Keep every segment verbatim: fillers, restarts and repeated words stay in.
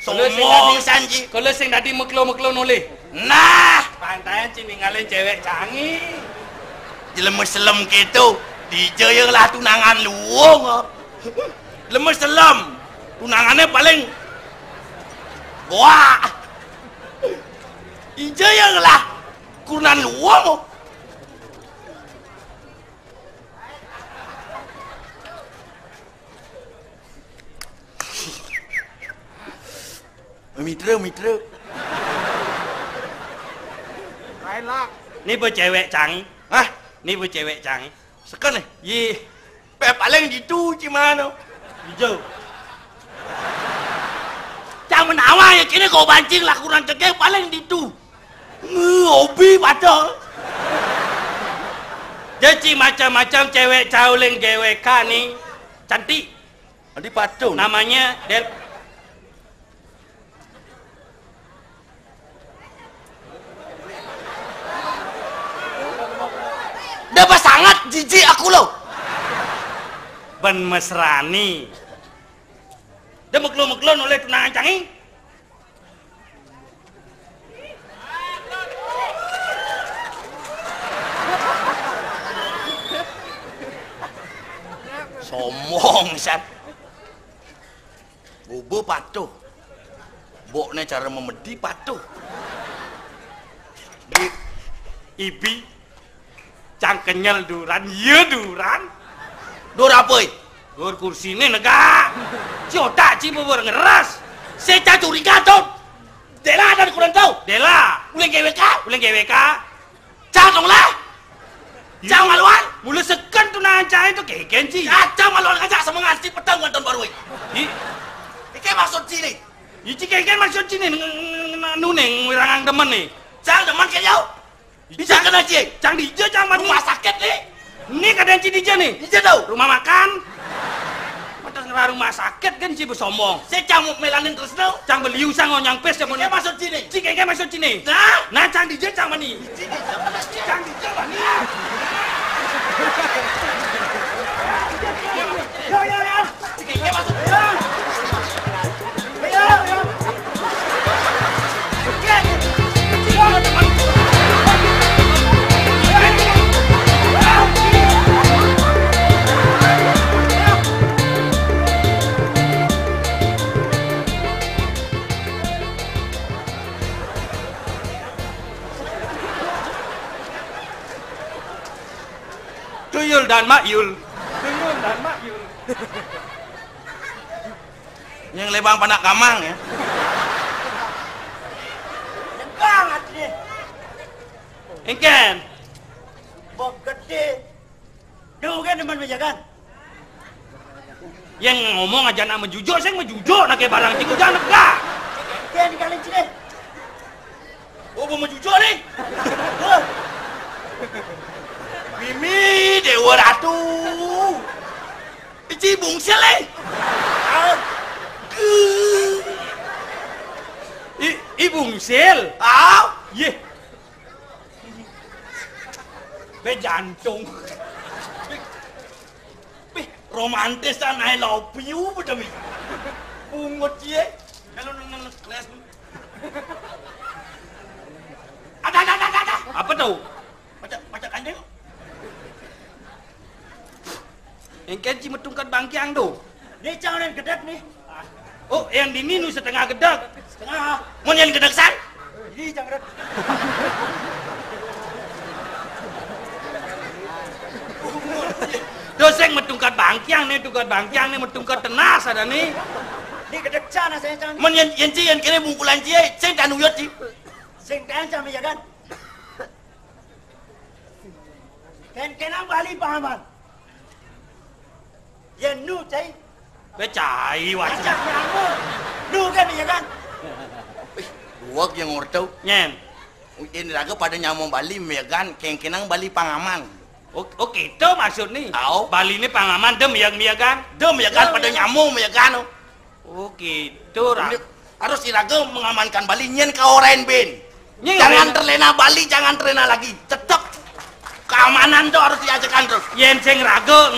Kula sing dadi, kula sing dadi meklo-meklo nolih. Nah, pantayan ci ningalin cewek cangi. Jelema selem kéto, dija ya ngelah tunangan luung. Jelema selem, tunangané paling goak. Ija ya ngelah kurenan luung. Mitra, mitra. Lain lah. Ni ba cewek cangi. Hah? Ni ba cewek cangi. Seken nih. Yi. Pe paling ditu ci mano. Hijau. Cang menawa ya kini kau bancing lah kurang cekek paling ditu. Nge, hobi pada. Jadi macam-macam cewek cauling G W K ni cantik. Adi patuh. Namanya Del. Dah pasangat jijik aku lo. Ben mesrani. Dah meklo-meklo nolih tunangan cangi. Sombong, San. Bobo patuh. Bokné cara memedi patuh. Di Ibi, cang kenyel duran, iya duran. Dur apa? Dur kursiné negak. Ci otak ci bubur ngeres. Saya curiga tuh. Dela ada kurang tahu. Dela. Uling G W K. Uling G W K. Cang dong lah. Cang maluan. Mula seken tunangan cang itu keken ci. Cang maluan aja sama nganti petang nonton baru. Iki maksud sini. Iki keken maksud sini nuning wirangang demen nih. Cang demen kayak yau. Bisa kena ci. Cang dija cang mani. Rumah sakit nih. Ini keadaan ci dija nih. Dija tau. Rumah makan. Mata ngerah rumah sakit kan ci besombong. Saya cang melanin terus tau. Cang beliu sang onyang pes ya. Ini maksud sini. Ci keken maksud sini. Nah, nah cang dija cang mani. Cang dija mani. Ya ya ya. Tuyul dan Mak Yul. Tuyul dan Mak Yul. Yang lebang panak kamang ya. Legang hatinya. Engken. Bok gede. Duh kan teman mejakan. Yang ngomong aja nak mejujuk, saya mejujuk nak kayak barang tiku jangan negak. Dia di kali sini. Oh, mau mejujuk nih. Mimi Dewa Ratu. Ici bungsil eh. I, i bungsil. Ah, ye. Be jantung. Be romantis dan I love you betul mi. Pungut ye. Kalau nang nang kelas. Ada ada ada ada. Apa tuh? Macam macam kandil. Engken ci metungkat bangkiang tu. Ni cang orang gedek ni. Oh, yang dini nu setengah gedek. Setengah. Mun yang gedek san? Ini cang gedek. Doseng metungkat bangkiang ni, tungkat bangkiang ni metungkat tenas ada ni. Ni gedek sana saya cang. Mun yang yang ci yang kene bungkulan ci, sing tanuyot ci. Sing kan sama ya kan? Ken kenang bali pahaman. Yen nu cai. Be cai wajah. Wajah nyamuk. Nu kan iya kan? Duwag yang ngorto. Nyen. Yen raga pada nyamuk bali megan kengkenang bali pangaman. Oh, oh gitu maksud nih. Au. Bali ini pangaman dem yang megan. Dem megan pada nyamuk megan. Oh gitu. Harus iraga mengamankan Bali nyen kaorain bin. Jangan terlena Bali, jangan terlena lagi. Tetap keamanan tuh harus diajarkan terus. Yen sing raga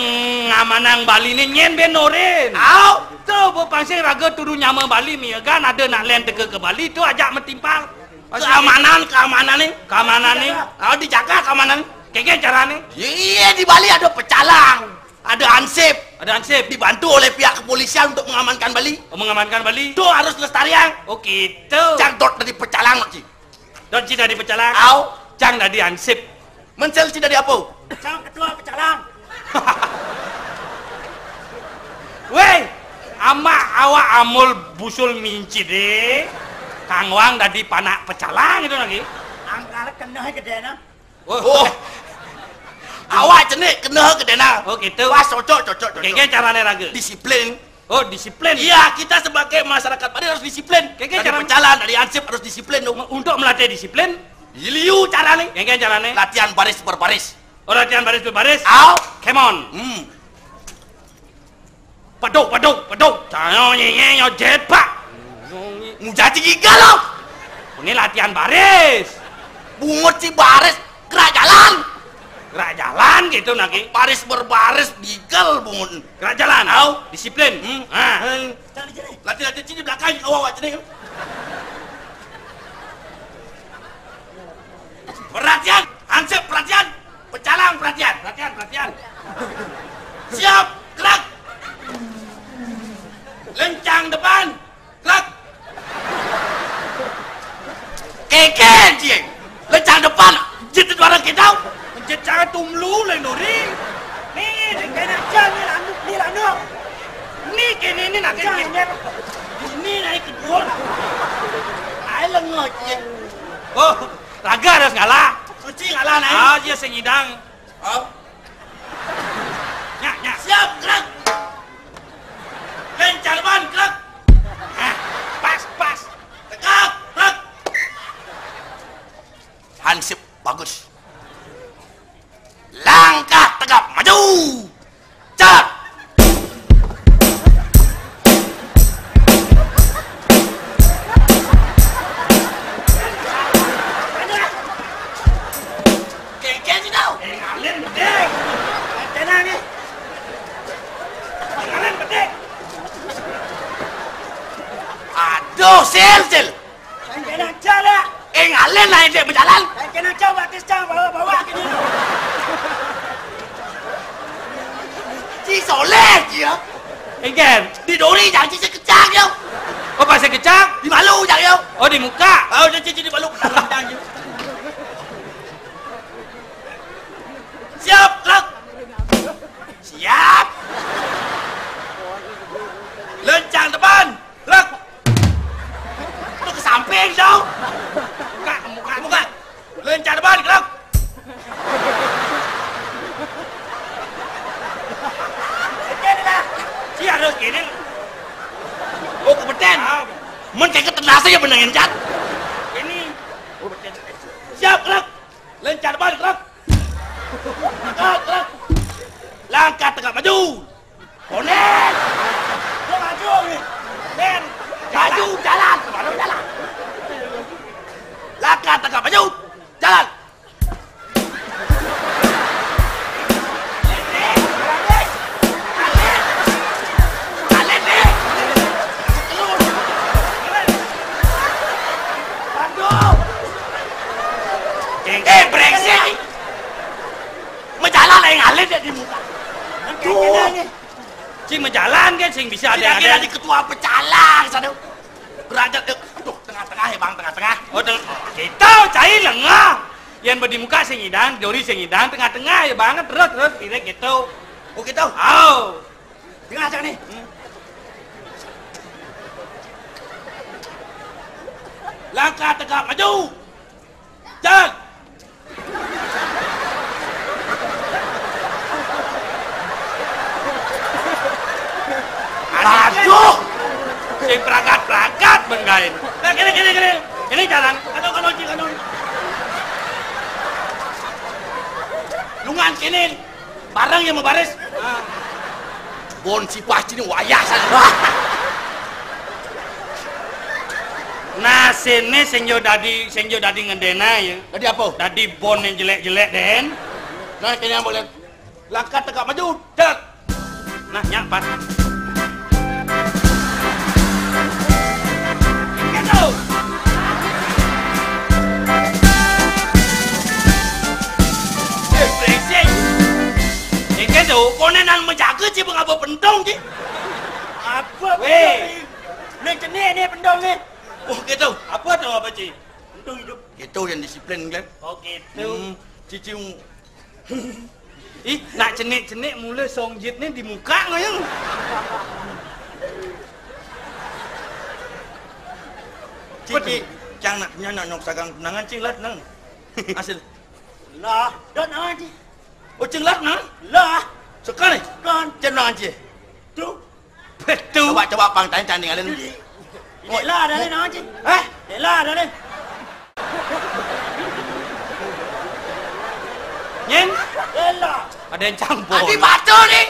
ngamanang Bali ni nyen bin orin. Au. Tu, Bu Pangsing, raga tudu nyama Bali, miaga ada nak lain teka ka Bali, tu ajak matimpal. Keamanan, keamanan ni. Keamanan ni. Ah, dijaga keamanan. Kengken cara ni. Iya, di Bali ada pecalang, ada hansip. Ada hansip. Dibantu oleh pihak kepolisian untuk mengamankan Bali. Oh, mengamankan Bali. Tu harus lestarian. Oh, gitu. Cang dot dadi pecalang, Ci. Dot ci dadi pecalang. Au. Cang dadi hansip. Mencel ci dadi apa? Cang ketua pecalang. Weh, amak awak amul busul mincit deh. Kang Wang dadi panak pecalang itu lagi. Angkal kena gedena. Oh. Oh. Awak cenik kena gedena. Oh, gitu. Pas cocok, cocok, cocok. Kengken carane raga. Disiplin. Oh, disiplin. Iya, kita sebagai masyarakat Bali harus disiplin. Kengken carane. Dadi pecalang, dadi hansip harus disiplin tu. Untuk melatih disiplin. Liu carane. Kengken carane. Latihan baris berbaris. Oh, latihan baris berbaris. Au. Come on. Hmm. Paduk, paduk, paduk. Cano nyenye nyo jet, Pak. Mujaji gigal lo. Ini latihan baris. Bungut si baris, gerak jalan. Gerak jalan gitu lagi. Baris berbaris, gigal bungut. Gerak jalan. Au. Disiplin. Hmm. Ah. Hmm. Latihan, latihan sini belakang, awak, awak sini. Perhatian, hansip perhatian, pecalang perhatian, perhatian, perhatian. Siap, gerak. Lencang depan, gerak. Kengken, cing. Lencang depan, jit itu orang kita. Jit cara tumlu lain duri. Ni, ni kena aja ni lanu, ni lanu. Ni kini ni nak kini. Ini naik ke dua. Ai lengah, cing. Oh, raga harus ngalah. Suci ngalah, nai. Ah, dia sing idang. Oh. Nyak, nyak. Siap, gerak. Lencang depan, gerak. Ah, pas, pas. Tegak, gerak. Hansip bagus. Langkah tegap maju. Cat. Kengken si tau. Eh, ngalin bedek. Tenang ni. Ngalin bedek. Aduh, sil, sil. Kena aja lah. Eh, ngalin lah, dek berjalan. Kena aja, batis cang, bawa-bawa ke dulu. Ci soleh, ci ya. Engken. Di duri, jangan ci kecang, yo. Oh, pasal kecang? Di malu, jangan, yo. Oh, di muka. Oh, di, di, di malu. Siap, gerak. Siap. Lencang depan. Gerak. Tu ke samping tu. Muka, muka, muka. Lencang depan, gerak. Kini lah. Si harus kini. Oh, kebetulan. Ah. Men keket tenasa ya benangin cat. Ini. Oh, betul. Siap, gerak. Lencang depan, gerak. Gerak, gerak. Langkah tegak maju. Konek. Dia maju ni. Ben. Maju, jalan. Baru jalan. Langkah tegak maju. Jalan. Eh, brengsek. Menjalan aing alit ya di muka. Tuh. Cing menjalan kan, cing bisa ada, ada. Lagi ketua pecalang, sana. Derajat, eh, aduh, tengah-tengah ya, Bang, tengah-tengah. Oh, teng-, kita cai lengah. Yang badi muka sing idang, dori sing idang, tengah-tengah ya, Bang, terus, terus, kira gitu. Oh, gitu? Oh. Tengah aja nih. Hmm. Langkah tegak maju. Jalan. Aduh. Sing peragat-peragat menggain. Nah, kene, kene, kene. Ini jalan. Kanu, kanu, kanu. Lungan kene. Bareng ya mau baris. Bon sipah cini wayah sana. Nah, sini sing yo dadi, sing yo dadi ngendena ya. Dadi apa? Dadi bon yang jelek-jelek den. Nah, kene yang boleh. Langkah tegak maju. Tet. Nah, nyak pat. Ibu ngapa pentong, Ci? Apa? Weh. Pentong ni? Ni cenik ni pentong ni. Oh, gitu. Apa tu, apa, Ci? Pentong hidup. Gitu yang disiplin, kan? Oh, gitu. Hmm, Cici. Ih, nak cenik-cenik mula songjit ni di muka kau yang. Cici, cang nak, nya nak nyok sagang tunangan, Ci, lat nang. Hasil. Lah, dah nang, Ci. Oh, Cing Lat, nah? Lah. Sekarang? Kan. Cen nang, Ci. Tu. Betul. Coba, coba, pang, tanya, tanya, ngalin. Jadi, oh, lah, dah, nang, Ci. Eh? Lah, dah, ni. Nyen? Lah. Ada yang campur. Adi batu ni.